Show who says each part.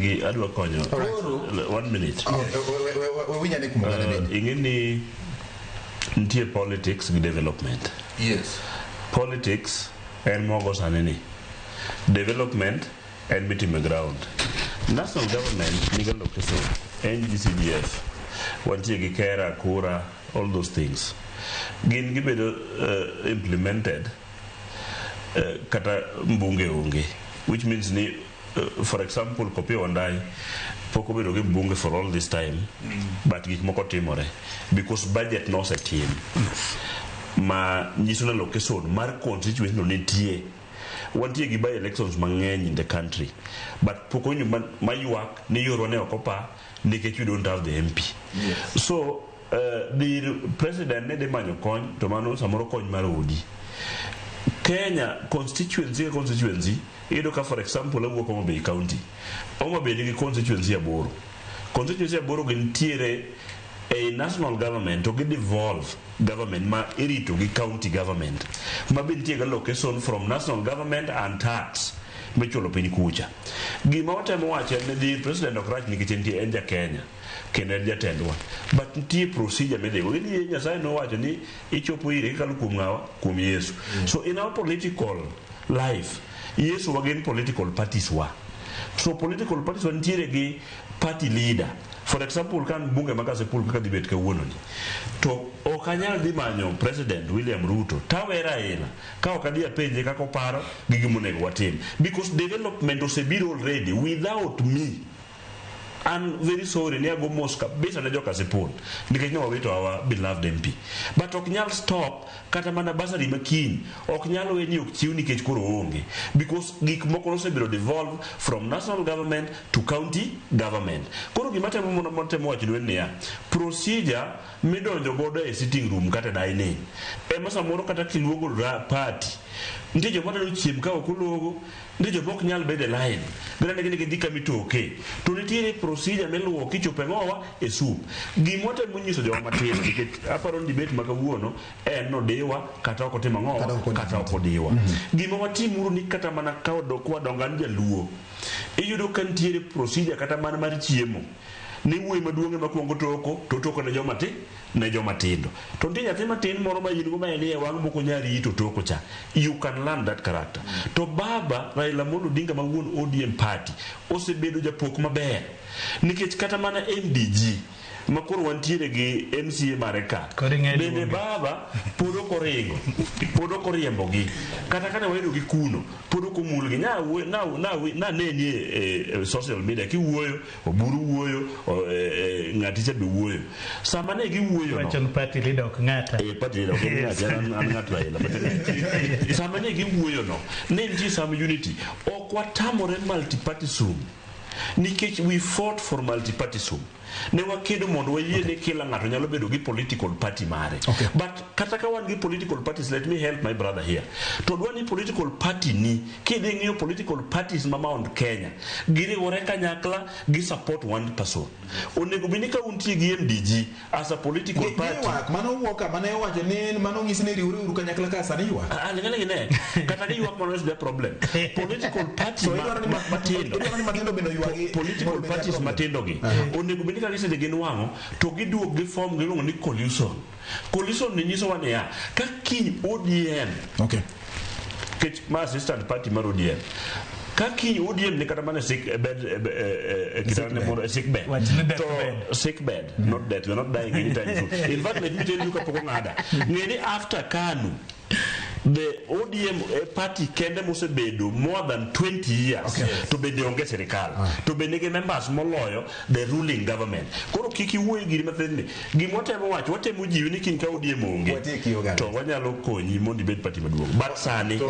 Speaker 1: Gi adwa konyo. One minute.
Speaker 2: Wawinj ane kuom oganda bende.
Speaker 1: Ing'e ni nitie politics gi development.
Speaker 3: Yes.
Speaker 1: Politics en mogo sani ni. Development en mitimo e ground. National government nigi allocation, NGCDF. Wantie gi KERA, KURA, all those things. Gin gibedo implemented kata mbunge onge. Which means ni for example Opiyo Wandayi pok obedo gi mbunge for all this time but gik moko timore because budget nosetim ma nyiso ni allocation mar constituency no nitie. Wantie gi by elections mang'eny in the country but pok owinjo maywak ni yorwa ne ok opa nikech we don't have the MP.
Speaker 3: Yes.
Speaker 1: So dir president ne dhi manyo kony to mano samoro kony mar odi. Kenya constituency ka constituency iyudo ka, for example, awuok Homa Bay County. Homa Bay nigi constituency 8. Constituency 8 gi nitiere ei national government to gi devolve government ma irito gi county government ma be nitie gi allocation from national government and tax michulo piny kucha. Gima watemo wacho en ni dir president ok rach nikech entie en ja Kenya kendo en jatendwa but nitie procedure midhigo. Gini Nyasaye nowacho ni ichopo ire kikalo kuom ng'awa? Kuom Yesu. So in our political life, Yesu wa gin political parties wa. So political parties wa nitiere gi party leader. For example, kan bunge ma Kasipul kaka dhi bet kawuono ni, to ok anyal dhi manyo President William Ruto tawe Raila ka ok adhi apenje kaka oparo gi gima onego watim. Because development osebiro already without me. I'm very sorry ni ago mos kabisa ne jo Kasipul nikech ne wawito our beloved MP. But ok nyal stop kata mana bursary ma kiny ok nyal we ni ok chiw nikech koro onge. Because gik moko nosebedo devolve from national government to county government. Koro gima temo mondo temo wacho en niya, procedure midonjo godo e sitting room kata dining ema samoro kata kiluongo party nitie joma dwaro chiem ka ok ologo, nitie joma ok nyal bedo e line ginene ni gidhi kama itoke to nitiere procedure miluwo kichopo e ng'owa e soup. Gima watemo nyiso joma matindo nikech aparo ni debate ma kawuono en nodiwa kata ok otimo ang'owa kata ok odiwa. Gima watimuru ni kata mana ka kwadongo an jaluo iyudo ka nitiere procedure kata mana mar chiemo ni wuoyi maduong' ema kuongo toko to otoko ne joma ti ne joma tindo. To nitie nyathi matin moro ma in go ma en e wang' mok onyal rito toko cha. You can learn that character. To baba Raila Amolo Odinga ma wuon ODM party osebedo japok maber nikech kata mana MDG ma koro wantiere gi MCA mare ka
Speaker 4: Koro ing'e
Speaker 1: bende
Speaker 4: luonge.
Speaker 1: Baba pod ok oringo, pod ok oriembogi kata kane wayudo gi kuno pod ok omulgi. Naneni e social media kiwuoyo, Oburu wuoyo, ng'ati cha be wuoyo sama ne giwuoyo no.
Speaker 4: Wacho ni party leader ok ng'ata.
Speaker 1: Party leader ok en ng'ati, an ng'at Raila. But sama ne giwuoyo no, ne nitie some unity. Ok watamore multipartyism nikech we fought for multipartyism. Ne wakedo mondo wayie ni kila ng'ato nyalo bedo gi political party mare. But kata ka wan gi political parties, let me help my brother here. To dwa ni political party ni, kidhi ng'iyo political parties ma Mount Kenya, giriwore kanyakla gi support one person. Onego bed ni ka untie gi MDG as a political party.
Speaker 2: Ywak mano wuok ka mane owacho ni mano ng'isi ni riwre uru kanyakla ka sani ywak.
Speaker 1: Ah, ling'ane ne kata giywak mano is their problem. Political party
Speaker 2: So idwaro ni
Speaker 1: matindo.
Speaker 2: Idwaro ni matindo bende oywagi.
Speaker 1: Political
Speaker 2: mondo obed
Speaker 1: parties
Speaker 2: problem.
Speaker 1: matindo gi onego bed ni ka gisedhi ginwang'o to giduok gi form giluongo ni coalition. Coalition ni nyisowa niya, ka kiny ODM kech ma assistant party mar ODM, ka kiny ODM ni kata mana e sick bed e kitanda moro e sick bed
Speaker 4: Wach ni death
Speaker 1: to
Speaker 4: bed.
Speaker 1: Sick bed, not death. We are not dying anytime soon. In fact, let me tell you, kapok ong'ada ng'e ni after KANU, the ODM e party kende mosebedo more than 20 years to bende onge sirikal to bende nigi members moloyo the ruling government. Koro kik iwuoye giri mathin ni gima watemo wacho, watemo jiwi ni kiny ka ODM onge
Speaker 2: Watieki oganda.
Speaker 1: to wanyalo konyi mondo ibed party maduong', but sani
Speaker 3: To